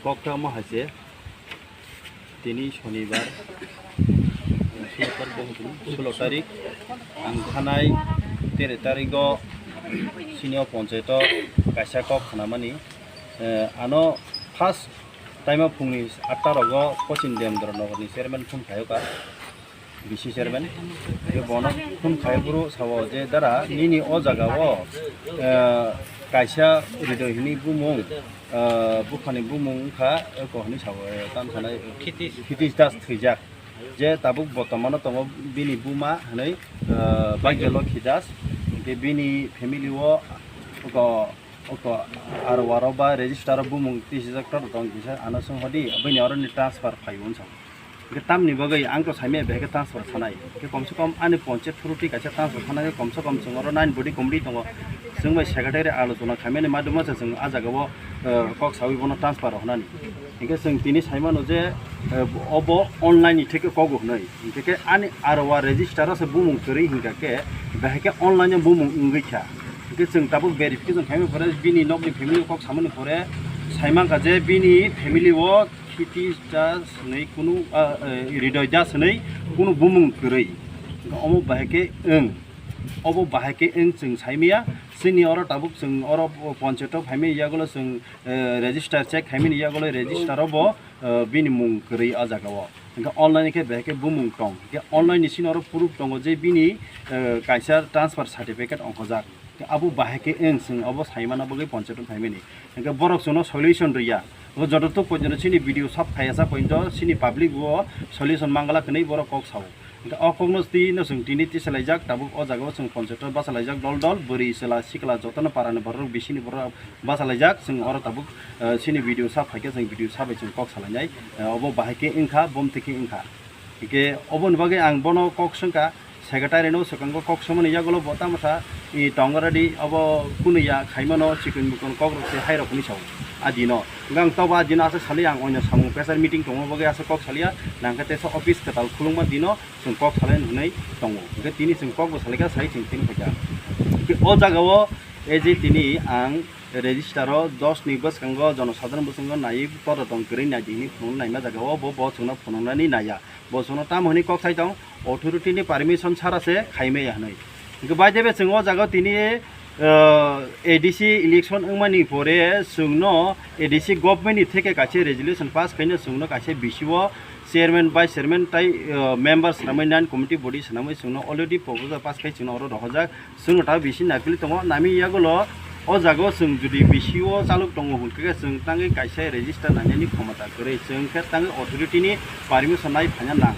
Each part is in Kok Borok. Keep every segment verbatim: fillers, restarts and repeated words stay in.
Kok khe omo hai se, tini Shonibar, Shonibar bo hwn, sulo tarik, ang thanai tere tarigo sini o ponchaito kaisa kok khnamani. Eh, ano first time o phungni atta rogo Pochin Demdra Nogorni chairman phone khayo ka. B C chairman, je bono phone khai buru sao je, "Dara, nini o jaga o, eh, kaisa Hridoy hini bumung, eh, buphani bumung wngkha, eko," hwnwi sao, eh, tamo sanai, eh, Khitish. Khitish Das thwijak. Je tabuk bortomano tongo bini buma hwnwi, eh, Bhagya Lokhi Das. Hinkhe bini family o eko, eko R O R o ba register o bumung tisijak tor tong kisa ano song hodi, bini oroni transfer phaiwi wngsa. Hinkhe tamni bagwi ang to saimaya behai khe transfer sanai. Hinkhe komse kom ani ponchayat through twi kaisa transfer sana khe komse kom chwng oro nine body committee tongo. Chwng bai secretary alochona khaimani madhyamo se chwng ah jaga o, eh, kok sawi bono transfer rw hwnani. Hinkhe chwng tini saimano je, eh, obo online ni theke kogo hwnwi. Hinkhe khe ani R O R register o se bumung kwrwi hinkha khe behai khe online o bumung wngwi kha. Hinkhe chwng tabuk verification khaimani pore bini nokni family kok samani pore saimangkha je bini family o Khitish Das hwnwi kunu, ah, eh, Hridoy Das hwnwi kunu bumung kwrwi. Omo bahai khe wng. Obo bahai khe wng chwng saimaya. Chini oro tabuk chwng oro ponchayato phaimani yagulo chwng, eh, register check khaimani yagulo register o bo, eh, bini mung kwrwi o jaga o. Hinkhe online khe bahai khe bumung tong. Hinkhe online ni sini oro proof tongo je bini, eh, kaisa transfer certificate ongkhojak. Abo bahai khe wng chwng obo saimana bagwi ponchayato phaimani. Hinkhe borok chwngno solution rwya. Bo joto tok poito chini video sab khaya sa poito chini public bo solution mangala hwnwi borok kok sao. Hinkhe o kokno twi no chwng tini tisalaijak, tabuk o jaga o chwng ponchayato basalaijak dol dol, bwrwi chwla sikla jotono parani borok bisini borok basalaijak. Chwng oro tabuk, eh, chini video sab phaikhe chwng video sabai chwng kok salainai. Eh, obo bahai khe wngkha, bomthwi khe wngkha. Hinkhe oboni bagwi ang bono kok swngkha, secretary no swkango kok swmani yagulo bo tamo sa i tongo ready, obo kunu ya khaimano chikon mikon kok rok se hai rok hinwi sao. A dino, hinkhe ang tobo a dino asa sali ang oino samung pressure meeting tongma bagwi asa kok saliya, nangkhe teisa office kwtal khulungma dino chwng kok salai hwnwi tongo. Hinkhe tini chwng kok bo salaikha, sai chwng tini phaikha. Hinkhe o jaga o, e je tini ang register o dos ni bwskango jonosadharon bwskango naiwi todotong kwrwi naidi hinwi phunukna naima jaga o bo, bo chwngno phunuknani naiya. Bo chwngno tamo hwnwi kok sai tong, authority ni permission sara se khaimaya hwnwi. Hinkhe bai de be chwng o jaga o tini, ah, A D C election wngmani pore chwngno A D C government ni theke kaisa resolution pass khaino chwngno kaisa B C o chairman, vice chairman tai, ah, member swnamwi nine committee body swnamwi chwngno already proposal pass khai chwngno oro rohorjak. Chwngno ta B C naikuli tongo, nami yagulo o jaga o chwng jodi B C o chaluk tongo hwnkhe khe chwng tangwi kaisa register nainani khomota kwrwi, chwng khe tangwi authority ni permission nai phaina nang.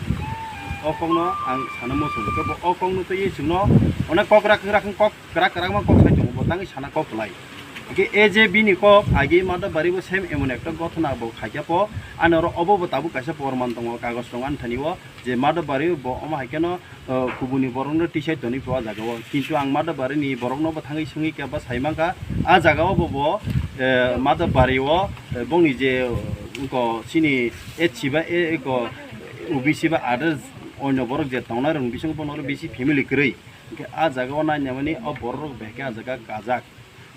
O kokno ang sana muchung khe bo o kokno twiwi chwngno onek kok rak rak kok kwrak kwrak ma kok sai tongo, bo tangwi sana kok kwlai. Hwnkhe A J B ni kok agi Madhobari bo same emon ekta gothona bo khaikya po, ani oro obo bo tabuk kaisa porman tongo, kagoj tongo ani thani o je Madhobari bo omo hai kheno, ah, kubuni borokno tisai tonwi pho ah jaga o. Kintu ang Madhobari ni borokno bo thangwi swngwi khe ba sai mankha, ah jaga o bo bo, eh, Madhobari o, eh, bongni je, eh, wngkho chini S C ba, eh, eko O B C ba others onyo borok je tongnai rokni bisingo bono oro bisi family kwrwi. Hinkhe ah jaga o nainamani o borok rok behai khe ah jaga kajak.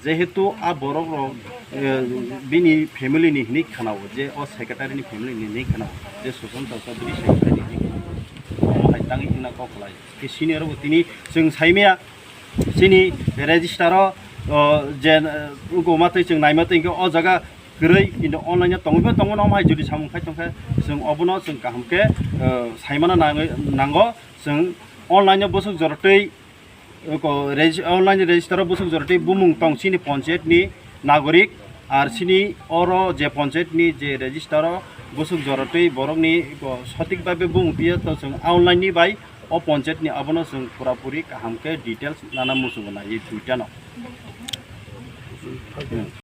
Jehetu a borok rok, eh, bini family ni hinwi khwnao, je o secretary ni family ni hinwi khwnao, je Sushanta Chaudhary secretary ni hinwi khwnao. Omo hai tangwi wngna kok kwlai. Khe senior bo tini chwng saimaya, chini register o, o, je, eh, ungkoma twi chwng naima twi hinkhe o jaga kwrwi, kintu online o tongwi phano tongmano, omo hai jodi samung khai tongkhe chwng obono chwng kaham khe, eh, saimano nangwi, nango. Chwng online o bwswk jora twi Eko regi-, online register o bwswk jora twi bumung tong chini panchayat ni nagorik, ar chini oro je panchayat ni je register o bwswk jora twi borok ni eko sothik bhabe bumung twiya to chwng online ni bai o panchayat ni abono chwng pura puri kaham khe details nana muchungo nai twi tano.